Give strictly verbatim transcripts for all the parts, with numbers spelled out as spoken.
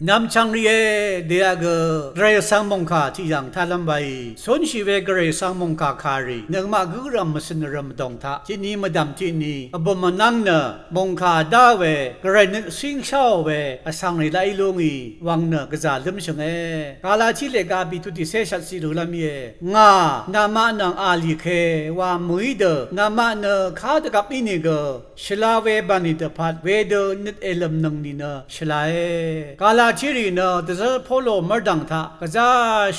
Nvmchvng rìé, dèaq gø Gvray Vsvng mòngkà tiqyv̀ng taqlv́m waí cúnshì we Gvray Vsvng mòngkà kàrì nøngmaq gǿrv̀m mvcø̀n vrv̀m vdòng taq tiqni mvdv̀m tiqni vbùm vnv́ng nø mòngkà vdá we Gvray nøt cíngsháò we vsvng rì laqí lú ngì wvng nø gvzà lǿmshø̀nge. Galati lèga bìtut tìcé shvtciq rø̄lv́m íe. Ngà namaq nvng a lì ke wa mø̀í dø namaq nø kadvgvp ínìgø shvla we bv̀nlì dvpvt wedø nøt èlø̀mnøng nìnø shvlae. Galati rì nø dvzv́r Polo mv́rdv̀ng taq gvzá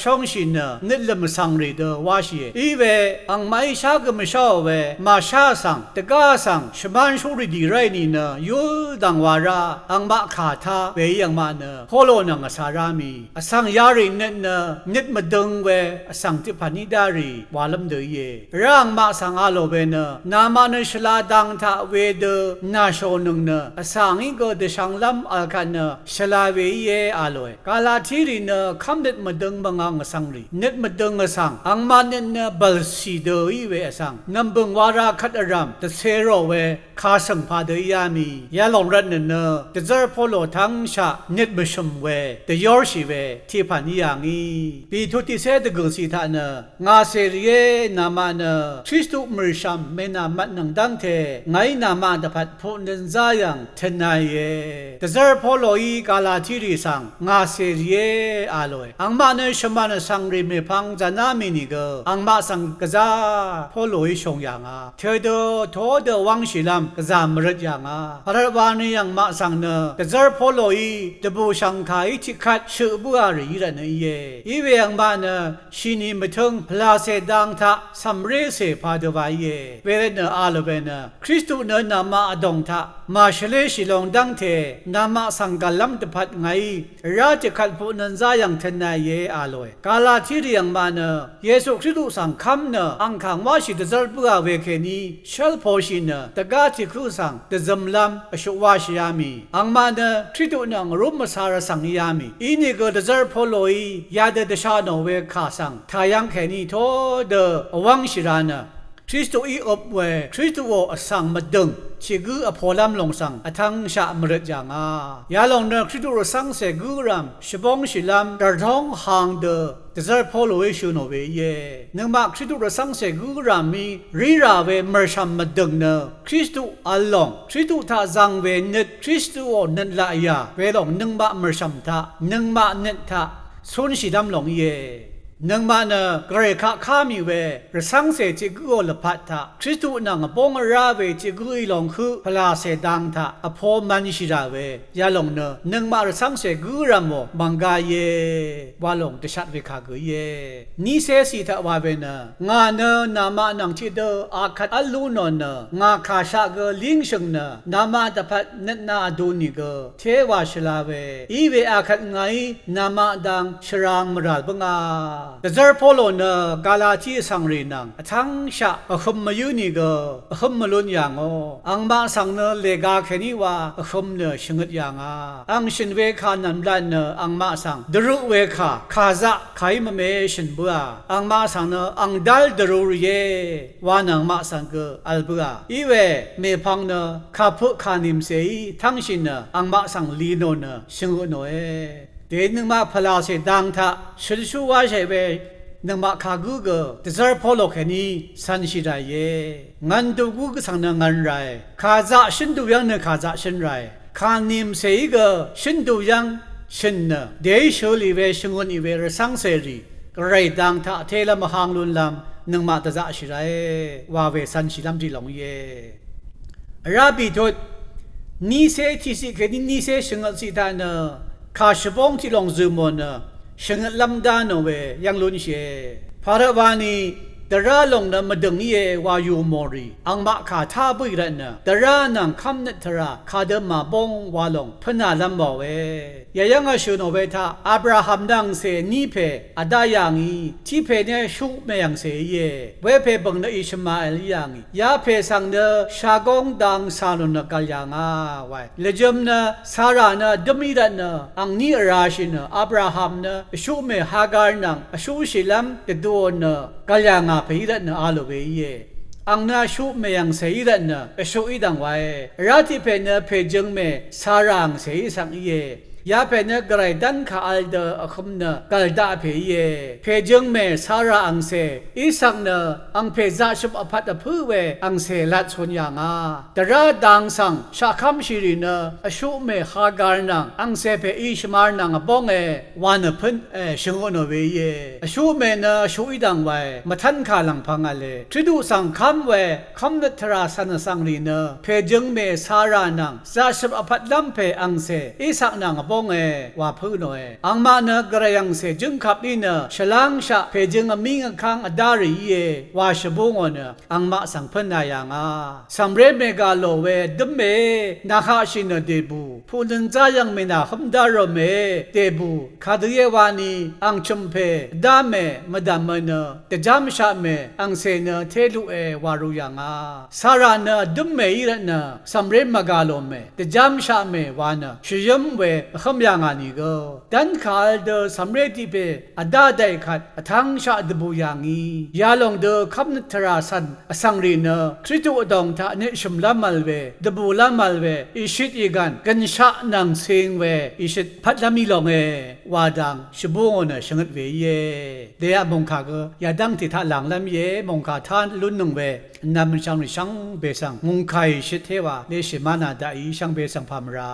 shóngshì nø nøt lø̀m vsvng rì dø wáshìe. Iwe angmaqí shá gø mvsháò we màshá vsvng dvgá vsvng shvmán shúrì dì ráì nìnø yúldv̀ng wa rá angmaq kà tá weí angmaq nø Polo nvng vsa rá mì vsvng yarì nøt nø nøt mvdøng we vsvng tiqpv̀n í dárì walv́m dø íe. Vrá angmaq svng a lò we nø namaq nø shvla dang taq wedø nàshònøng nø vsvng í gø dvshvnglv́m vl kvt nø shvla we íe a lòe. Galati rì nø kv́mnøt mvdøng mvngvng vsvng rì nøt mvdøng vsvng angmaq nøt nø bv̀lcì dø í we vsvng nv̀mbø̀ng wara kvt vrv̀m dvcē rò we kàsø̀ng padø íá mì yalòng rvtnø nø dvzv́r Polo tv́ngshaq nøt mvshø̀m we dvyórshì we tiqpv̀n í yà ngí. Bìtut tìcé dvgø̀ng ciq taq nø ngàcè rìé, namaq nø Kristu mø̀rshv̀m mènàmvtnøng dv́ngte ngàí namaq dvpvt puqnøn zá yv̀ng tø̄nāìe. Dvzv́r Poloí Galati rì svng ngàcè rìé a lòe. Angmaq nø shvmàn vsvng rì mèpvng zv̀ná mì nìgø angmaq svng gvzá Poloí shòng yà ngà tø̄dø todø wv́ngshìlv́m gvzà mvrøt yà ngà. Vrvt wani angmaq svng nø dvzv́r Poloí dvbùshv̀ngkàí tiqkvt shøq bǿà rì í rvtnø íe. Iwe angmaq nø shìni mvtǿng pvlàcè dang taq cv̀mrécè padø wa íe. Wervtnø a lvbè nø Kristu nø namaq vdòng taq màshvléshì long dv́ngte namaq svng gv̀llv́m dvpvt ngàí vrá tiqkvt puqnøn zá yv̀ng tø̄nāìe a lòe. Galati rì angmaq nø Yesu Kristu svng kv́m nø angkàng wáshì dvzv́r bǿà we kèní shv́lposhì nø dvgá tiqkǿ svng dvzømlv́m vshuq wáshìá mì. Angmaq nø Kristu nvng vrúm vsar vsvng íá mì. Inìgø dvzv́r Poloí yadø dvsha nò we kà svng tàyv́ng kèní todø vwv́ngshì ra nø Kristuí øp we Kristuò vsvng mvdø̀ng tiq gǿ vpolv́m lòng svng vtv́ngshaq mvrøt yà ngà. Yalòng nø Kristu rvcv́ngcè gǿrv̀m shvbóngshìlv́m dv̀rtóng hang dø dvzv́r Poloí shø̀ nò we íe. Nøngmaq Kristu rvcv́ngcè gǿrv̀mí rí rà we mv̀rshv̀m mvdø̀ng nø Kristu vl lòng Kristu taq zvng we nøt Kristuò nøt laqyà welòng nøngmaq mv̀rshv̀m taq nøngmaq nøt taq cúnshìlv́m lòng íe. Nøngmaq nø Gvray kaq ká mì we rvcv́ngcè tiq gǿò lvpat taq Kristu nvng vbóng vrá we tiq gǿí lòng høq pvlàcè dang taq vpo mv̄nshì rà we yalòng nø nøngmaq rvcv́ngcè gǿrv̀mò mv̀ngga íe wa lòng dvshat we kà gø íe. Nícé cì taq wa we nø ngà nø namaq nvng tiqdø akvt v́l lú nò nø ngà kàshaq gø língshø̀ng nø namaq dvpvt nøtna vdu nìgø téwa shvla we íwe akvt ngàí namaq dang shvrang mvràl bǿngà. Dvzv́r Polo nø Galati vsvng rì nvng vtv́ngshaq vhøm mvyǿ nìgø vhøm mvlun yà ngò. Angmaq svng nø lèga kèní wa vhøm nø shvngøt yà ngà. Ang shø̀n we kà nv̀mlat nø angmaq svng dvrøq we kà kàzaq kàí mvme shø̀n bǿà. Angmaq svng nø ang dál dvrø rìé wa nø angmaq svng gø vl bǿà. Iwe mèpvng nø kàpøq kànìmcèí tv́ngshì nø angmaq svng li nò nø shvngøt nòe. Dèí nøngmaq pvlàcè dang taq shø̀lshú wáshàì we nøngmaq kagǿ gø dvzv́r Polo kèní cv̄nshì ràìe. Ngvn dugú gvsvng nø ngvn ràe. Kàzaq shǿn du yv́ng nø kàzaq shǿn ràe. Kànìmcèí gø shǿn du yv́ng shø̀n nø dèí shølì we shvngøt nì we rvcv́ngcèrì Gvray dang taq télv́m vhang lúnlv́m nøngmaq dvzaqshì ràe wa we cv̄nshìlv́m tiq lòng íe. Vrá bìtut nícé tiqciq kèní nícé shvngøt ciq taq nø kà shvbóng tiq lòng zø̀mò nø shvngøtlv́m dá nò we yv́ng lúnshìe. Pàrvt wani dvrá lòng nø mvdø̀ng íe wa yùmò rì angmaq kà tá bǿì rvtnø dvrá nvng kv́mnøt tvrà kadø màbóng wa lòng pǿnàlv́m wàòe. Yayv́ng vshø̀ nò we taq Abraham nø angcè vní pè vdá yà ngì, tiq pè nø shuq mè angcè íe. Wepè bø̀ng nø Ishmael í yà ngì. Yapè svng nø shagóng dang cà nò nø gv̀l yà ngà wae. Lvjø̄m nø Sara nø vdǿm í rvtnø angní vrashì nø Abraham nø vshuqmè Hagar nvng vshuqshìlv́m dvduò nø gv̀l yà ngà pè í rvtnø a lò we íe. Ang nø vshuqmè angcè í rvtnø vshuq í dv̀ng wae. Vrá tiq pè nø pèjøngmè Sara angcè í svng íe. Yapè nø gvray dv́nkà vl dø vhø̄m nø gv̀l daq pè íe. Pèjøngmè Sara angcè Isak nø angpè zaqshøp vpvt vpǿ we angcè latcun yà ngà. Dvrá dang svng shaqkv́mshìrì nø vshuqmè Hagar nvng angcè pè í shvmar nvng vbónge wa nø pǿn e shvngø nò we íe. Vshuqmè nø vshuq í dv̀ng wae, mvtv́nkà lv̀ngpv̄ng v̄le. Kristu svng kv́m we kv́mnøt tvrà cv̀n vsvng rì nø pèjøngmè Sara nvng zaqshøp vpvtlv́m pè angcè Isak nvng vbónge wa pǿ nòe. Angmaq nø gvray angcè jǿngkap í nø shvlángshaq pèjøng vmíng vkv́ng vdá rì íe wa shvbú ngò nø angmaq svng pǿn a yà ngà. Cv̀mré mègà lò we vdǿmè, nàhaqshì nø dèbù, puqnøn záyv̀ng mènà hǿm dá ròmè, dèbù, kadø íe wani ang chø̀m pè vdámè mvdv̀mø nø dvjámshaqmè angcè nø té luqe wa ru yà ngà. Sara nø vdǿmè í rvtnø cv̀mré mvgà lòmè, dvjámshaqmè wa nø shvyǿm we vhǿm yà ngà nìgø, dv́nkà vl dø cv̀mré tiq pè vdá dèí kvt vtv́ngshaq dvbù yà ngì. Yalòng dø kv́mnøt tvrà cv̀n vsvng rì nø Kristu vdòng taq nøt shø̀mlv́m vl we, dvbùlv́m vl we, ìshøt ìgv̀n gønshaq nvng cing we ìshøt pvtlv́m í longe wa dang shvbú ngò nø shvngøt we íe. Dèaq mòngkà gø yadv́ng tiq taq lànglv́m íe. Mòngkà tá lúnnøng we vnvm vshvngrì shvngbe svng mòngkà ìshøt téwa leqshì mánà daqì shvngbe svng pà mvrà